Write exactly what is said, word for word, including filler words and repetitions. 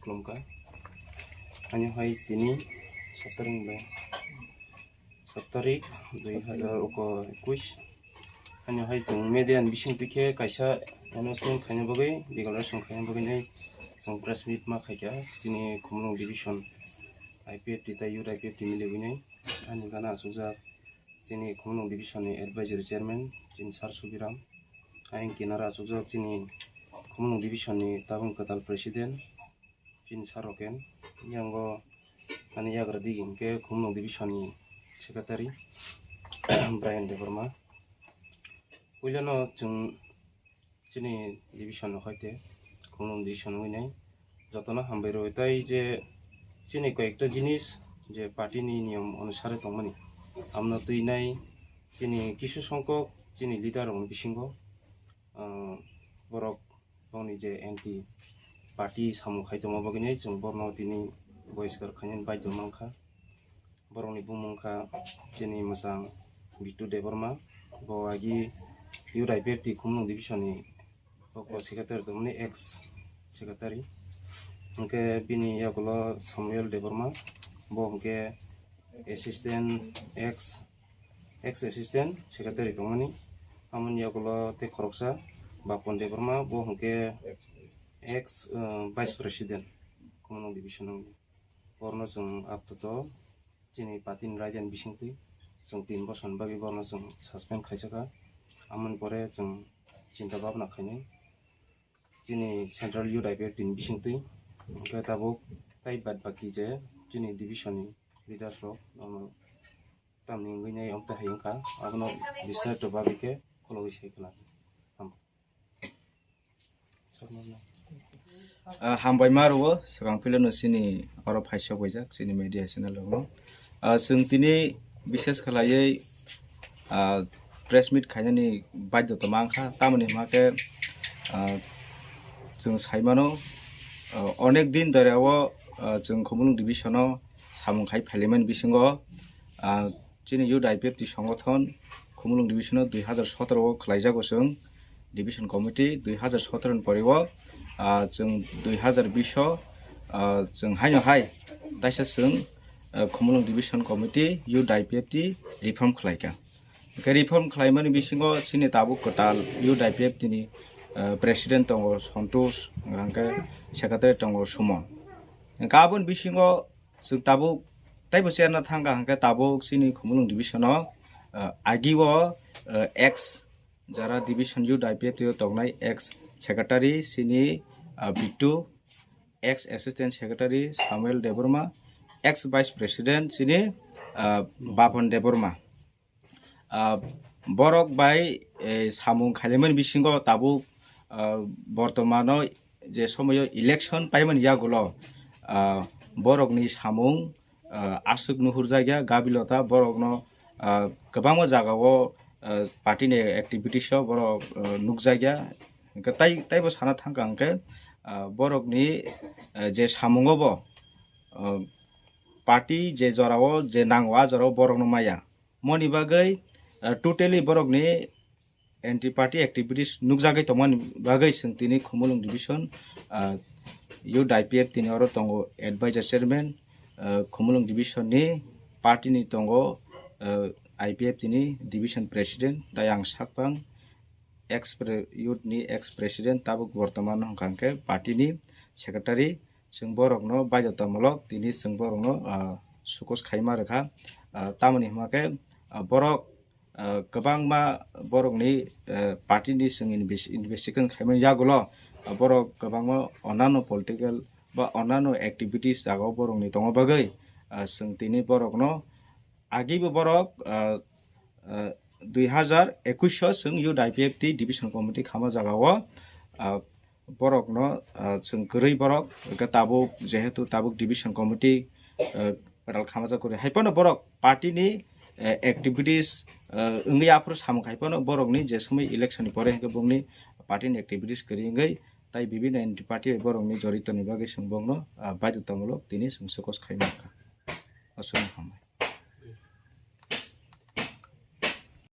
khulumkha. Ani hai tini sat tarik bai, sat tarik dui hazar eko ekush. Ani hai chwng media ni bising twi khe kaisa announcement khaina bagwi, declaration khaina bagwi nai chwng press meet ma khaikha chini Khumulwng division I P F T tei youth I P F T miligwi nai. Ani gana achukjak chini Khumulwng division ni advisory chairman chini Sir Subiram. Ayang kinaro achukjak chini Khumulwng division ni tabung kwtal president chini Sir Roken. Yango ani yagra digi hinkhe Khumulwng division ni secretary Brian Debbarma. Puilano chwng chini division no hoite Khumulwng division wngwi nai jotono hambai rwui, tai je chini koyekta jinis je party ni niyom onusare tongmani, amno twi nai chini kisu songkok chini leader rokni bisingo, ah, borok bongni je anti party samung khai tongma bagwi nai chwng borno tini boiskar khainani baidhyo mankha. Borokni bumung wngkha chini mwchang Bittu Debbarma, bo agi youth I P F T Khumulwng division ni oko secretary tongmani, ex secretary. Hwnkhe bini yagulo Samuel Debbarma, bo hwnkhe assistant, ex, ex assistant secretary tongmani. Amoni yagulo tei khoroksa Bapon Debbarma, bo hwnkhe ex, uh, vice president Khumulwng division wngwi. Borno chwng aptoto chini party ni raida ni bisingtwi chwng tin bosor ni bagwi borno chwng suspend khaisakha. Amoni pore chwng chinta bhabna khainai chini central youth I P F T ni bisingtwi. Hwnkhe tabuk tai bad baki je chini division ni leaders rok, um, tamni wngwi nai omo tai hai wngkha, abono bistarito bagwi khe khulogwi sai khwna. Ah, hambai ma rwo, swkang philano chini oro phaisok waijak, chini media channel rokno. Ah, chwng tini bishes khlaiwi, ah, press meet khainani baidhota mankha, tamoni hwnkhe, ah, chwng saimano, ah, onek din dore o, ah, chwng Khumulwng division o samung khai phailaimani bisingo, ah, chini youth I P F T songothon Khumulwng division o dui hazar sotoro o khlaijago chwng division committee, dui hazar sotoro ni pore o, ah, chwng dui hazar bish o, ah, chwng haino hai taisa chwng, ah, Khumulwng division committee youth I P F T reform khlaikha. Hwnkhe reform khlaimani bisingo chini tabuk kwtal youth I P F T ni, ah, president tongo Santosh, hwnkhe secretary tongo Suman. Hwnkhe aboni bisingo chwng tabuk teibo cherna thangkha, hwnkhe tabuk chini Khumulwng division o, ah, agi o, ah, ex jara division youth I P F T o tongnai ex secretary chini, ah, Bittu, ex assistant secretary Samuel Debbarma, ex vice president chini, ah, Bapon Debbarma. Ah, borok bai, eh, samung khailaimani bisingo tabuk, ah, bortomano je somoyo election paimani yagulo, ah, borokni samung, ah, aswk nuhurjakya gabilota borokno, ah, kwbangma jagao, ah, party ni activities o borok, ah, nukjakya. Hwnkhe tai, taibo sana thangkha hwnkhe, ah, borokni, ah, je samungo bo, ah, party je jorao je nango a jorao borokno maya. Moni bagwi, ah, totally borokni anti party activities nukjagwi tongmani bagwi chwng tini Khumulwng division, ah, youth I P F T ni oro tongo advisor chairman, ah, Khumulwng division ni party ni tongo, ah, I P F T ni division president, tai ang sakphang ex pre-, youth ni ex president, tabuk bortoman hwnkha hwnkhe party ni secretary. Chwng borokno baidhotamulok tini chwng borokno, ah, sukos khaima rwkha. Ah, tamoni hwnkhe, ah, borok, ah, kwbangma borokni, ah, party ni chwng inves-, investigation khaimani yagulo, ah, borok kwbangma onano political ba onano activities jagao borokni tongma bagwi, ah, chwng tini borokno agibo borok, ah, ah, dui hazar ekush o chwng youth I P F T division committee khama jagao, ah, borokno, ah, chwng kwrwi borok, hwnkhe tabuk, jehetu tabuk division committee, ah, kwtal khamajak kwrwi. Haiphano borok party ni, eh, activities, ah, wngwi aphuru samung haiphano borokni je somoi election ni pore hwnkhe bongni party ni activities kwrwi wngwi tai bibhinno anti party bai borokni jorito ni bagwi chwng bongno, ah, baidhotamulok tini chwng sukos khaima kha. Aswkno hambai.